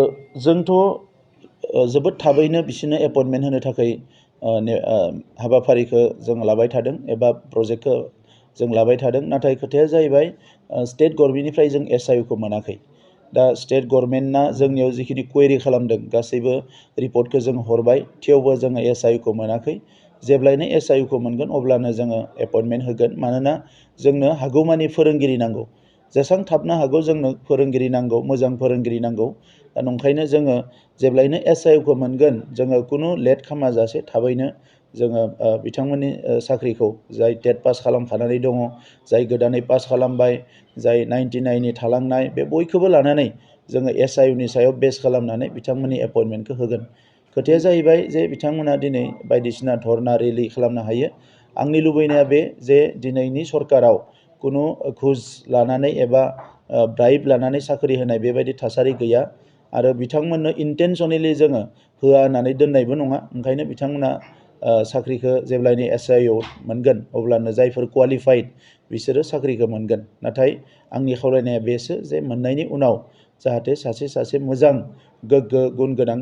जोंथ' जोबोद थाबैनो बिसोरनो एपइन्टमेन्ट होनो थाखाय हाबाफारिखौ जों लाबाय थादों एबा प्रजेक्टखौ जों लाबाय थादों। नाथाय खोथाया जाहैबाय स्टेट गभर्नमेन्टनिफ्राय जों SIU खौ मोनाखै। दा स्टेट गभर्नमेन्टआ जोंनियाव जिखिनि कुवेरि खालामदों गासैबो रिपर्टखौ जों हरबाय, थेवबो जोङो SIU खौ मोनाखै। जेब्लायनो SIU खौ मोनगोन अब्लानो जोङो एपइन्टमेन्ट होगोन। मानोना जोंनो हागौमानि फोरोंगिरि नांगौ, जेसेबां थाबनो हागौ जोंनो फोरोंगिरि नांगौ, मोजां फोरोंगिरि नांगौ। दा नंखायनो जोङो जेब्लायनो SIU खौ मोनगोन जोङो खुनु लेट खालामाजासे थाबैनो जोङो बिथांमोननि साख्रिखौ जाय टेट पास खालामखानानै दङ, जाय गोदानै पास खालामबाय, जाय 99नि थालांनाय, बे बयखौबो लानानै जोङो SIU नि सायाव बेस खालामनानै बिथांमोननि एपइन्टमेन्टखौ होगोन। खोथाया जाहैबाय जे बिथांमोना दिनै बायदिसिना धरना रेलि खालामनो हायो। आंनि लुबैनाया बे जे दिनैनि सरकाराव खुनु घुस लानानै एबा ब्राइब लानानै साख्रि होनाय बेबायदि थासारि गैया आरो बिथांमोननो इन्टेनसनेलि जोङो होआ होननानै दोननायबो नङा। ओंखायनो बिथांमोना साख्रिखौ जेब्लायनो SIU मोनगोन अब्लानो जायफोर क्वालिफाइड बिसोरो साख्रिखौ मोनगोन। नाथाय आंनि खावलायनाया बेसो जे मोननायनि उनाव जाहाथे सासे मोजां गोग्गो गुन गोनां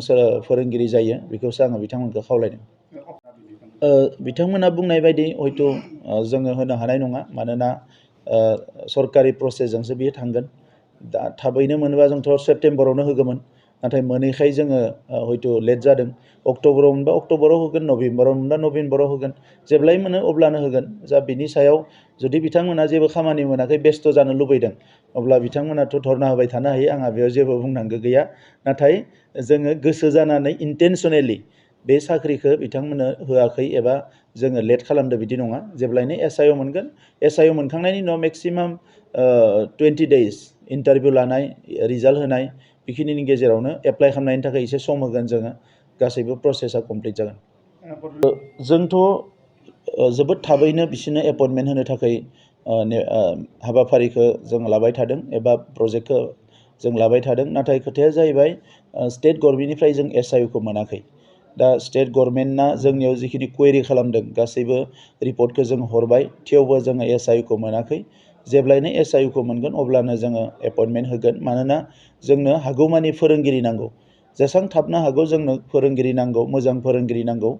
फोरोंगिरि जायो, बेखौसो आङो बिथांमोनखौ खावलायदों। बिथांमोना बुंनाय बायदि हयथ' जोङो होनो हानाय नङा, मानोना सरकारि प्रसेसजोंसो बियो थांगोन। दा थाबैनो मोनोबा जोंथ' सेप्तेम्बरावनो होगौमोन, नाथाय मोनैखाय जोङो हयथ' लेट जादों। अक्ट'बराव मोनबा अक्ट'बराव होगोन, नभेम्बराव मोनबा नभेम्बराव होगोन, जेब्लाय मोनो अब्लानो होगोन। जा बिनि सायाव जुदि बिथांमोना जेबो खामानि मोनाखै, बेस्थ' जानो लुबैदों, अब्ला बिथांमोनाथ' धरना होबाय थानो हायो, आंहा बेयाव जेबो बुंनांगौ गैया। नाथाय जोङो गोसो जानानै इन्टेनसनेलि बे साख्रिखौ बिथांमोननो होआखै एबा जोङो लेट खालामदों बिदि नङा। जेब्लायनो SIU मोनगोन, SIU मोनखांनायनि उनाव मेक्सिमाम 20 days इन्टारभिउ लानाय, रिजाल्ट होनाय, बेखिनिनि गेजेरावनो एप्लाइ खालामनायनि थाखाय एसे सम होगोन जोङो, गासैबो प्रसेसा कमप्लिट जागोन। जोंथ' जोबोद थाबैनो बिसोरनो एपइन्टमेन्ट होनो थाखाय हाबाफारिखौ जों लाबाय थादों एबा प्रजेक्टखौ जों लाबाय थादों। नाथाय खोथाया जाहैबाय स्टेट गभर्नमेन्टनिफ्राय जों SIU खौ मोनाखै। दा स्टेट गभर्नमेन्टआ जोंनियाव जिखिनि कुवेरि खालामदों गासैबो रिपर्टखौ जों हरबाय, थेवबो जोङो SIU खौ मोनाखै। जेब्लायनो SIU खौ मोनगोन अब्लानो जोङो एपइन्टमेन्ट होगोन। मानोना जोंनो हागौमानि फोरोंगिरि नांगौ, जेसेबां थाबनो हागौ जोंनो फोरोंगिरि नांगौ, मोजां फोरोंगिरि नांगौ।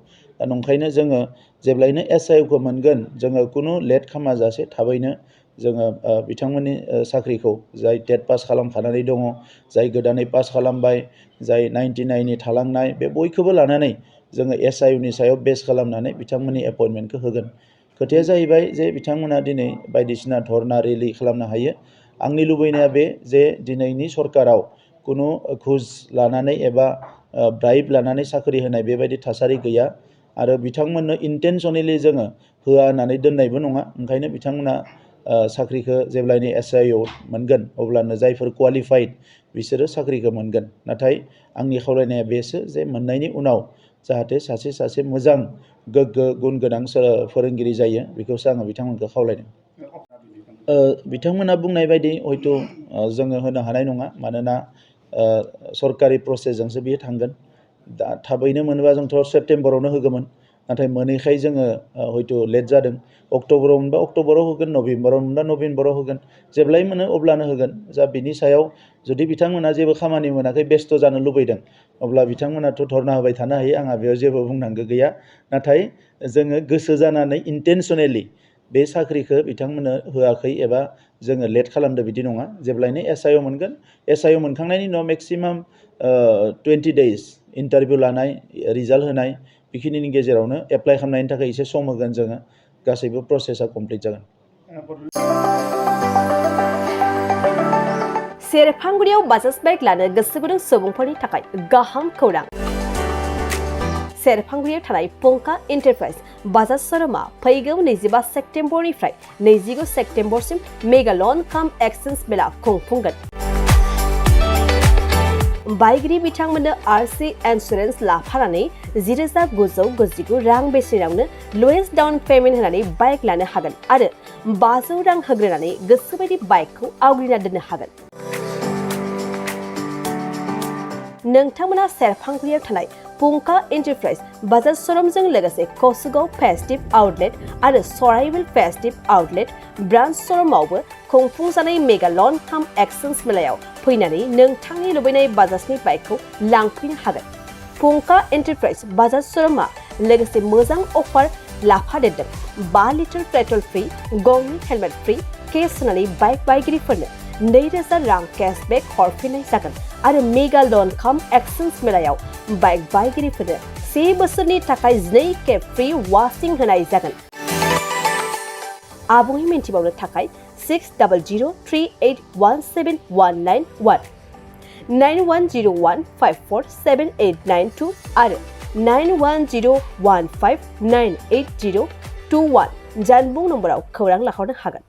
दा नंखायनो जोङो जेब्लायनो SIU खौ मोनगोन जोङो खुनु लेट खालामाजासे थाबैनो जोङो बिथांमोननि साख्रिखौ जाय टेट पास खालामखानानै दङ, जाय गोदानै पास खालामबाय, जाय 99नि थालांनाय, बे बयखौबो लानानै जोङो SIU नि सायाव बेस खालामनानै बिथांमोननि एपइन्टमेन्टखौ होगोन। खोथाया जाहैबाय जे बिथांमोना दिनै बायदिसिना धरना रेलि खालामनो हायो। आंनि लुबैनाया बे जे दिनैनि सरकाराव खुनु घुस लानानै एबा ब्राइब लानानै साख्रि होनाय बेबायदि थासारि गैया आरो बिथांमोननो इन्टेनसनेलि जोङो होआ होननानै दोननायबो नङा। ओंखायनो बिथांमोना साख्रिखौ जेब्लायनो SIU मोनगोन अब्लानो जायफोर क्वालिफाइड बिसोरो साख्रिखौ मोनगोन। नाथाय आंनि खावलायनाया बेसो जे मोननायनि उनाव जाहाथे सासे मोजां गोग्गो गुन गोनां फोरोंगिरि जायो, बेखौसो आङो बिथांमोनखौ खावलायदों। बिथांमोना बुंनाय बायदि हयथ' जोङो होनो हानाय नङा, मानोना सरकारि प्रसेसजोंसो बियो थांगोन। दा थाबैनो मोनोबा जोंथ' सेप्तेम्बरावनो होगौमोन, नाथाय मोनैखाय जोङो हयथ' लेट जादों। अक्ट'बराव मोनबा अक्ट'बराव होगोन, नभेम्बराव मोनबा नभेम्बराव होगोन, जेब्लाय मोनो अब्लानो होगोन। जा बिनि सायाव जुदि बिथांमोना जेबो खामानि मोनाखै, बेस्थ' जानो लुबैदों, अब्ला बिथांमोनाथ' धरना होबाय थानो हायो, आंहा बेयाव जेबो बुंनांगौ गैया। नाथाय जोङो गोसो जानानै इन्टेनसनेलि बे साख्रिखौ बिथांमोननो होआखै एबा जोङो लेट खालामदों बिदि नङा। जेब्लायनो SIU मोनगोन, SIU मोनखांनायनि उनाव मेक्सिमाम 20 days इन्टारभिउ लानाय, रिजाल्ट होनाय, बेखिनिनि गेजेरावनो एप्लाइ खालामनायनि थाखाय एसे सम होगोन जोङो, गासैबो प्रसेसा कमप्लिट जागोन। सेरफांगुरियाव बाजाज बाइक लानो गोसो गुदुं सुबुंफोरनि थाखाय गाहाम खौरां। सेरफांगुरियाव थानाय पंका एन्टारप्राइज बाजाज श'रुमा फैगौ 25 सेप्तेम्बरनिफ्राय 29 सेप्तेम्बरसिम मेगा लन काम एक्सचेन्ज मेला खुंफुंगोन। बायगिरि बिथांमोननो RC इन्सुरेन्स लाफानानै 10,999 रां बेसेनावनो लवेस्ट डाउन पेमेन्ट होनानै बाइक लानो हागोन आरो 500 रां होग्रोनानै गोसोबायदि बाइकखौ आवग्रिना दोननो हागोन। नोंथांमोना सेरफांगुरियाव थानाय पंका एन्टारप्राइज बाजाज श'रुमजों लोगोसे कसुगाव फेस्टिभ आउटलेट आरो सराइबिल फेस्टिभ आउटलेट ब्रान्च श'रुमावबो खुंफुंजानाय मेगा लन काम एक्सचेन्ज मेलायाव फैनानै नोंथांनि लुबैनाय बाजाजनि बाइकखौ लांफैनो हागोन। फुंखा एन्टारप्राइज बाजाज श'रुमा लोगोसे मोजां अफार लाफादेरदों। 5 लिटार पेट्रल फ्रि, गंनै हेलमेट फ्रि, केस होनानै बाइक बायगिरिफोरनो 2000 रां केशबेक हरफिननाय जागोन आरो मेगा लन काम एक्सचेन्ज मेलायाव बाइक बायगिरिफोरनो 1 बोसोरनि थाखाय 2 खेब फ्रि वाशिं होनाय जागोन। आबुङै मिन्थिबावनो थाखाय 6003817191 9101547892 आरो 9101598021 जानबुं नम्बराव खौरां लाहरनो हागोन।